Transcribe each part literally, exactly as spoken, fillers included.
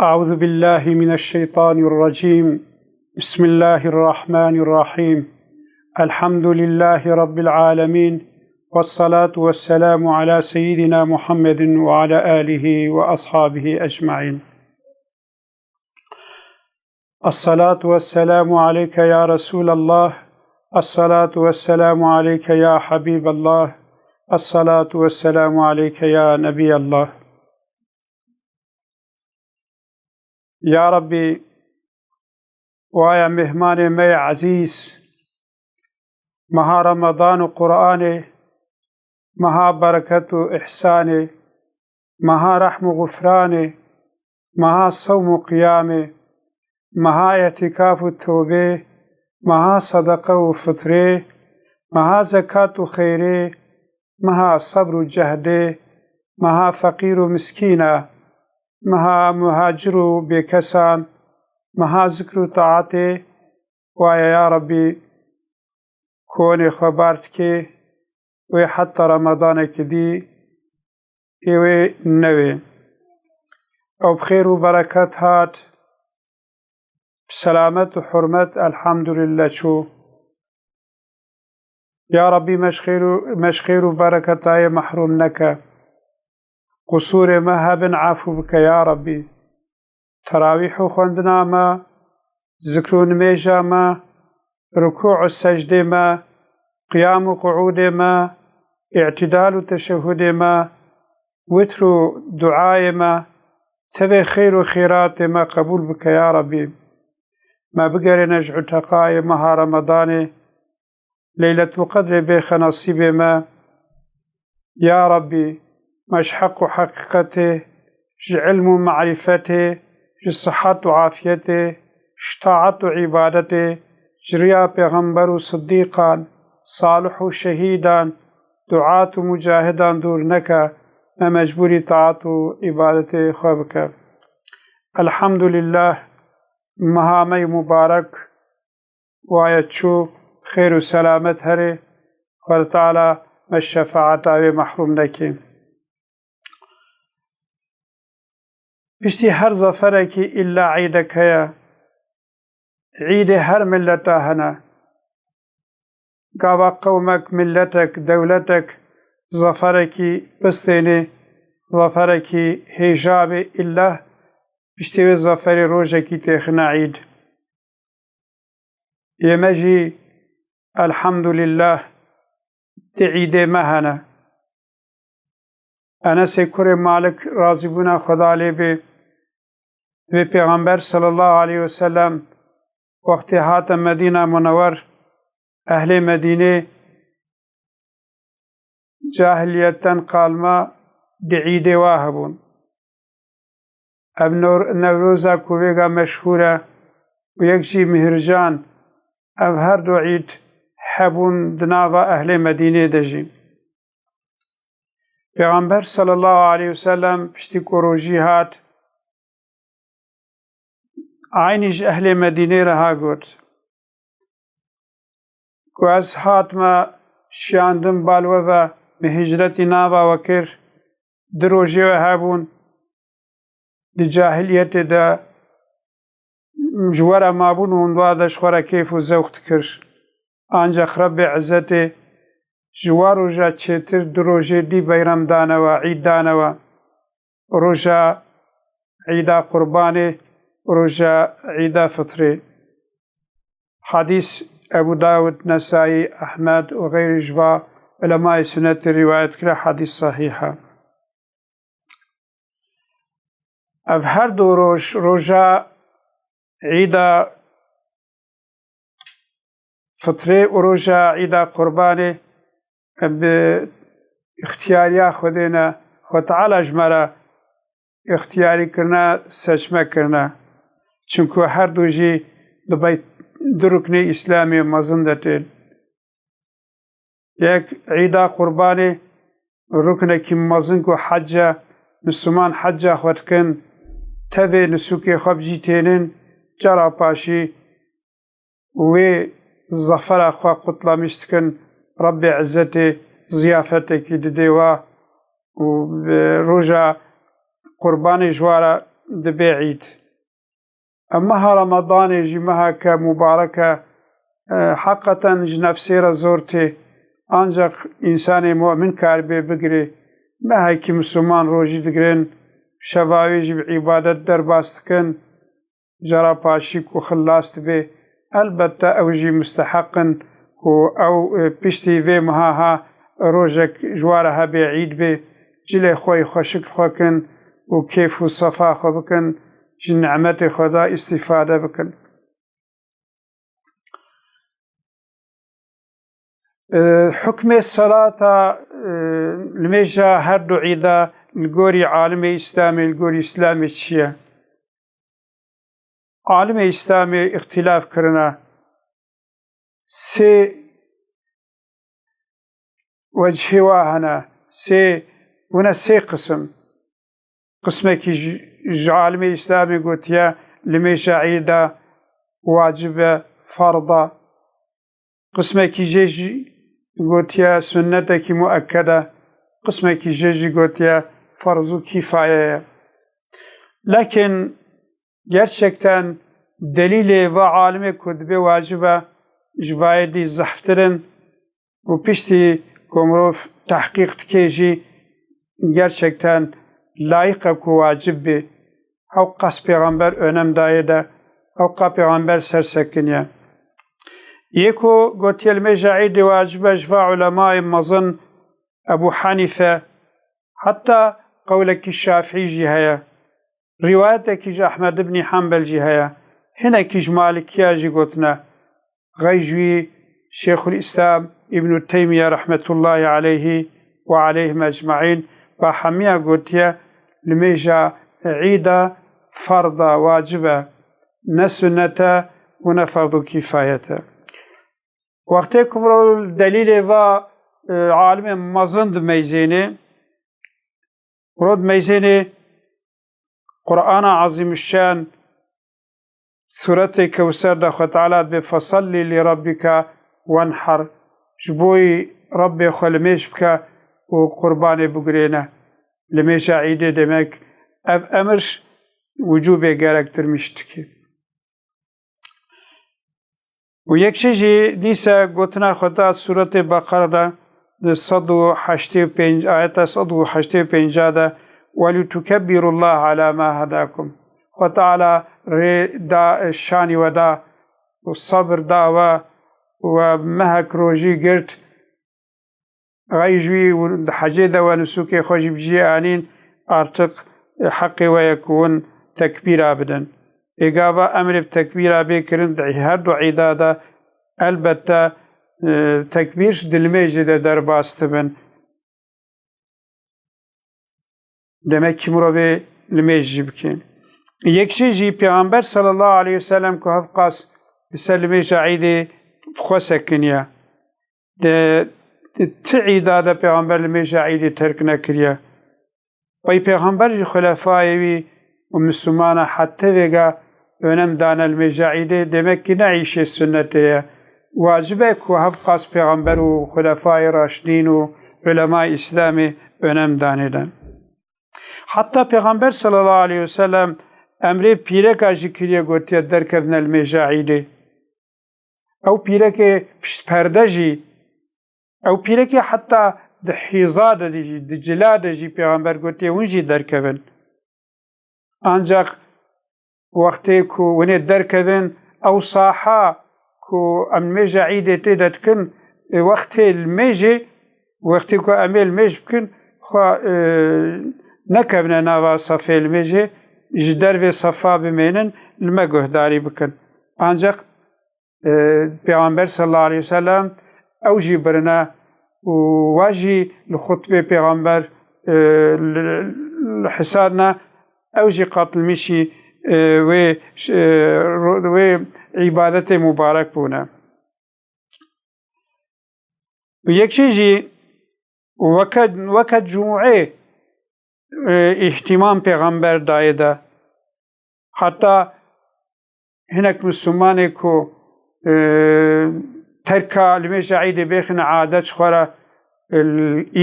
أعوذ بالله من الشيطان الرجيم. بسم الله الرحمن الرحيم. الحمد لله رب العالمين. والصلاة والسلام على سيدنا محمد وعلى آله وأصحابه أجمعين. الصلاة والسلام عليك يا رسول الله. الصلاة والسلام عليك يا حبيب الله. الصلاة والسلام عليك يا نبي الله. Ya Rabbî, waya mêhmanê me yê ezîz, meha Remadan û Qur'anê, meha bereket û îhsanê, meha rehm û xufranê, meha sewm û qiyamê, meha îtîkaf û tewbê, meha sedeqe û fitrê, meha zekat û xeyrê, meha sebr û cehdê, meha feqîr û miskîn e, meha muhacir û bêkesan, meha zikr û taetê, waye ya Rebbî, konê xwe bar dikê, wê heta Remadaneke dî ê wê newê. Ew bi xêr û bereket hat, bi selamet û hurmet, elhamdulillah, çû. Ya Rabbî, me ji xêr û, me ji xêr û bereketayê mehrûm neke. Qusûrê me hebin, efû bike ya Rabbî. Terawîh û xwendina me, zikr û nimêja me, rukû û secdê me, qiyam û quûdê me, îtidal û teşehhudê me, witr û duayê me, tevê xêr û xêratê me qebûl bike ya Rabbî. Me bigerêne ji uteqayê meha Remadanê, Leyletulqedrê bêxe nesîbê me. Ya Rabbî, me ji heq û heqîqetê, ji ilm û marîfetê, ji sihet û afiyetê, ji taet û îbadetê, ji riya pêxember û sidîqan, salih û şehîdan, duat û mucahidan dûr neke, me mecbûrî taet û îbadetê xwe bike. Elhamdulillah, meha me yê mubarek, waye çû, xêr û selamet herê, Xwedê Teala me şefaeta wê mehrûm neke. Piştî her zaferekî îlla îdek heye. Îdê her mileta hene. Gava qewmek, miletek, dewletek zaferekî bistênê, zaferekî hêja bê, îlla piştî wê zaferê rojekî têxine îd. Yê me jî, elhamdulillah, di îdê me hene. Enesê kurê Malik, razîbûna Xweda lê bê, divê Pêxember sallallahu aleyhi ve sellem wextê hate Medîna Munewer, ehlê Medînê cahiliyetten kalma di îdê wa hebûn. Ev Nor-, Newroza ku vêga meşhûr e û yek jî Mihircan, ev her du îd hebûn di nava ehlê Medînê de jî. Pêxember sallallahu aleyhi ve sellem piştî ku rojî hat, eynî ji ehlê Medînê re ha got, ku ez hatime şiyandim bal we ve, min hicretî nava we kir, di rojê we hebûn, di cahiliyetê de ji we re mabûn û hûn wa de ji xwe re kêf û zewq dikir. Ancax Rebbê Izzetê ji wa roja çêtir du rojê dî beyrem dane we, îd dane we. Roja Îda Qurbanê, roja Îda Fitrê. Hadîs Ebû Dawud, Nesayî, Ehmed û xeyrî ji va ulemayê sunetê rîwayet kire, hadîs sehîh e. Ev her du roj, roja Îda Fitrê û roja Îda Qurbanê, bi îxtiyariya Xwedê ne, Xwe Teala ji me re îxtiyarî kirine, seçme kirine. Çimku her du jî di beyt du ruknê Îslamê mezin de tên. Yek, Îda Qurbanê, ruknekî mezin ku hec e, Misliman heca xwe dikin, tevê nisûkê xwe bi cî tênin, cara paşî wê zafera xwe qutlamiş dikin, Rebbê Izzetê ziyafetekî didê wa û bi roja Qurbanê ji wa re dibe îd. Em meha Remadanê jî meheke mubarek e, e, heqeten ji nefsê re zor tê. Ancaq însanê mu'min karibe bigire. Mehekî misilman rojî digirin, şeva wê jî bi îbadet derbas dikin. Cara paşî ku xilas dibe, elbette ew jî musteheq in ku ew, e, piştî vê meha ha rojek ji wa re hebe, îd be, cilê xwe yî xweşik xwe kin û kêf û sefa xwe bikin, ji nimetê Xweda îstîfade bikin. E, hukmê selata, e, limêja her du îda li gorî alimê Îslamê, li gorî Îslamê çi ye? Alimê Îslamê îxtîlaf kirine. Sê wecihê wa hene, sê, bûne sê qisim. Qismekî ji, ji alimê Îslamê gotiye limêja îda wacib e, ferz e. Qismekî jê jî gotiye sunnetekî muekked e. Qismekî jê jî gotiye ferz û kîfaye ye. Lakin gerçekten delîlê va alimê ku dibê wacib e, ji vayê dî zehftir in û piştî ku mirov tehqîq dike jî gerçekten layîq e ku wacib bê. Hewqas pêxember önem daye de, hewqa pêxember ser sekiniye. Yê ku gotiye limêja îdê wacib e, ji va ulemayê mezin Ebû Henîfe, heta qewlekî Şafîî jî heye. Rîwayetekî ji Ehmed ibnî Henbel jî heye. Hinekî ji Malikiya jî gotine. Xey ji wî Şêxul Îslam Îbnû Teymiye rehmetullahî aleyhî ve aleyhim ecmaîn ba hemiya gotiye, limêja îda ferz e, wacib e, ne sunnet e û ne ferz û kîfayet e. Wextê ku mirov delîlê va, e, alimên mezin dimeyzêne, mirov dimeyzêne Qur'ana Azîmuşşan, Sûretê Kewser de Xwe Teala dibê, "Fesellî li rebbike wenher", ji bo Rebbê xwe limêj bike û qurbanê bigurêne. Limêja îdê demek ev emir wicûbê gerektirmiş dike. Û yek şey jî dîse gotina Xweda Sûretê Beqere de di sed û heştê û pênc, ayeta sed û heştê û pênc de, "Welîtukebbirullaha ala ma hedakum." Xwe Teala rê da, şanî we da û sabir da we, we mehek rojî girt, Xey ji wî di hecê de we nisûkê xwe jî bi cihê anîn, artık, e, heqê we ye ku hûn tekbîra bidin. Ê gava emrê bi tekbîra bê kirin di her du îda de, elbette, e, tekbîr ji di limêjê de derbas dibin. Demek ki mirovê limêj jî bike. Yek şey jî Pêxember sallallahu aleyhi ve sellem ku hevqas li ser limêja îdê bi xwe sekiniye. Di, di ti îda de Pêxember limêja îdê terk nekiriye. Pey Pêxember ji xulefayê wî û Mislimana heta vêga önem dane limêja îdê, demek ki ne îşê sunnetê ye. Wacib e ku hevqas Pêxember û xulefayê raşidîn û ulemayê Îslamê önem danê de. Heta Pêxember sallallahu aleyhi ve sellem emrê pîreka jî kiriye, gotiye, "Derkevine limêja îdê." Ew pîrekê pişt perde jî, ew pîrekê heta di hîza de jî, di cila de jî Pêxember gotiye, "Hûn jî derkevin." Ancaq wextê ku hûn ê derkevin, ew saha ku em limêja îdê tê de dikin, ê wextê limêjê, wextê ku em ê limêj bikin, xwe, e, nekevine nava sefê limêjê, ji dervê sefa bimênin, li me guhdarî bikin. Ancaq e, Pêxember sallallahu aleyhi ve sellem ew jî birine û wa jî li xutbê Pêxember, e, li, li hisarine, ew jî qatilmişî, e, wê, e, ro-, wê îbadetê mubarek bûne. Û yek şey jî weke, weke cumûê, e, îhtimam Pêxember dayê de. Heta hinek Mislimanê ku, e, terka limêja îdê bêxine adet ji xwe re, e,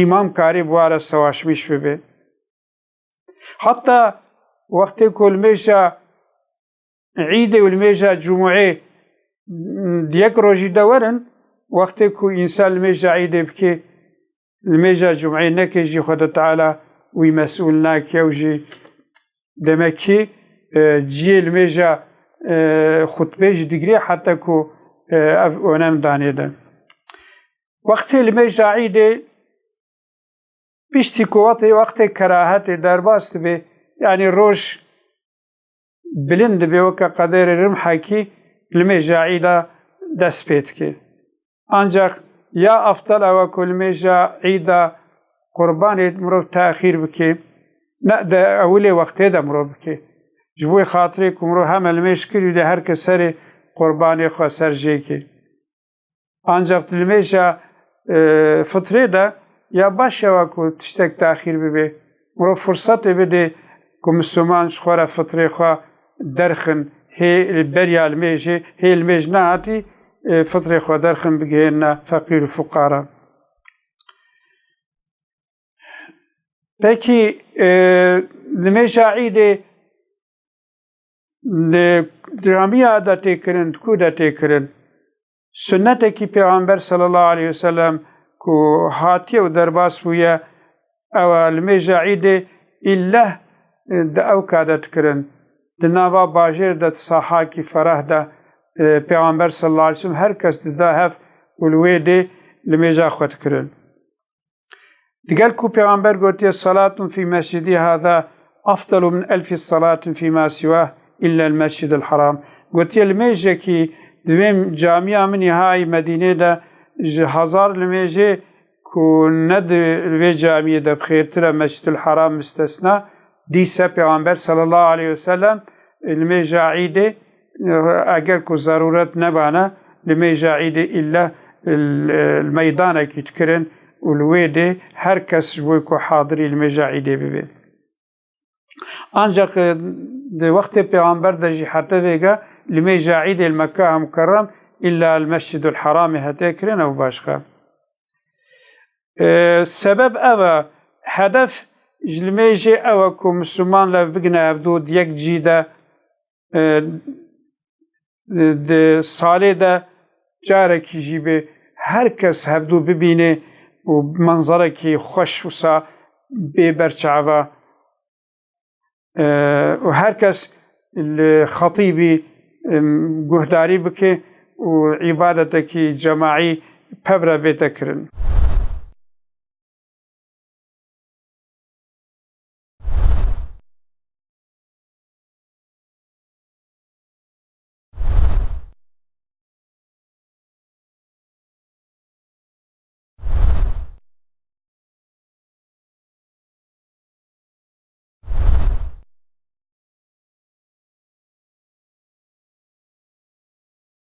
îmam karî bi wa re sewaşmîş bibe. Heta Wextê ku limêja Îdê û limêja Cumûê di yek rojî de werin, wextê ku însan limêja Îdê bike, limêja Cumûê neke jî, Xweda Teala wî mesûl nake û jî demekî, e, ciyê limêja, e, xutbê jî digirê heta ku, e, ev onem danê de. Wextê limêja Îdê piştî ku wextê, wextê kerahetê derbas dibe, yanî roj bilind dibe weke qederê rimhekî limêja Îda dest pê dike. Ancaq ya eftel ew e ku limêja Îda qurbanê mirov texîr bike, ne de ewilê wextê de mirov bike. Ji bo xatirê ku mirov heme limêj kirî de her kes serê qurbanê xwe ser jê ke. Ancaq di limêja, e, fitrê de ya baş e wa ku tiştek taxîr bibe. Mirov firsetê bide ku Misliman ji xwe re fitrê xwe derxin, hê beriya limêjê, hê limêj nehatî, e, fitrê xwe derxin bigihêne feqîr û fuqara. Pekî, e, limêja Îdê li camiya de tê kirin, di ku de tê kirin? Sunnetekî Pêxember sallallahu aleyhi ve sellem ku hatiye û derbas bûye, ew e, limêja Îdê îlleh, e, di ewka de dikirin. Di nava bajêr de, di sahakî ferah de, e, Pêxember sallallahu aleyhi ve sellem her kes dida hev û li wê dê limêja xwe dikirin. Digel ku Pêxember gotiye, "Salatun fî mescidi hada afdalu min elfi salatin fî ma siwah illa el mescid el haram." Gotiye, limêjekî di vê camiya min î hay Medînê de ji hezar limêjê ku ne di vê camiyê de bi xêrtir e, Mescid el Haram mistesna, dîse Pêxember sallallahu aleyhi ve sellem limêja Îdê, eger ku zerûret nebana, limêja Îdê îlle li meydanekî dikirin û li wê dê her kes ji bo ku hadirî limêja Îdê bibe. Ancaq, e, di wextê Pêxember de jî heta vêga limêja Îdê li Mekka Mukerrem îlla li Mescid el Haramê hete kirin ew başqa. E, sebeb ev e, hedef ji limêjê ew e ku Misliman lev bigine hevdû di yek cî de, e, di salê de carekî jî bê her kes hevdû bibîne û menzerekî xweş wisa bê ber çava. E, û her kes li xetîbî, em, guhdarî bike û îbadetekî cemaî pevre bête kirin.